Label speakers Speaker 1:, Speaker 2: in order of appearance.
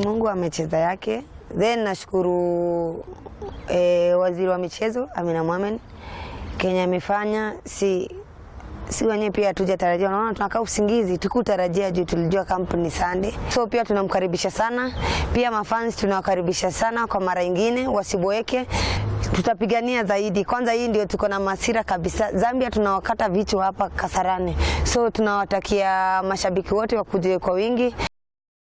Speaker 1: Mungu amecheza yake. Then nashukuru waziri wa michezo Amina Mohamed, Kenya amefanya si wenyewe pia hatujatarajia. Unaona, tunakaa usingizi tukutarajia juu tulijua camp ni Sunday, so pia tunamkaribisha sana. Pia mafans tunawakaribisha sana kwa mara ingine, wasiboeke, tutapigania zaidi. Kwanza hii ndio tuko na masira kabisa. Zambia tunawakata vichwa hapa Kasarani, so tunawatakia mashabiki wote wakuje kwa wingi.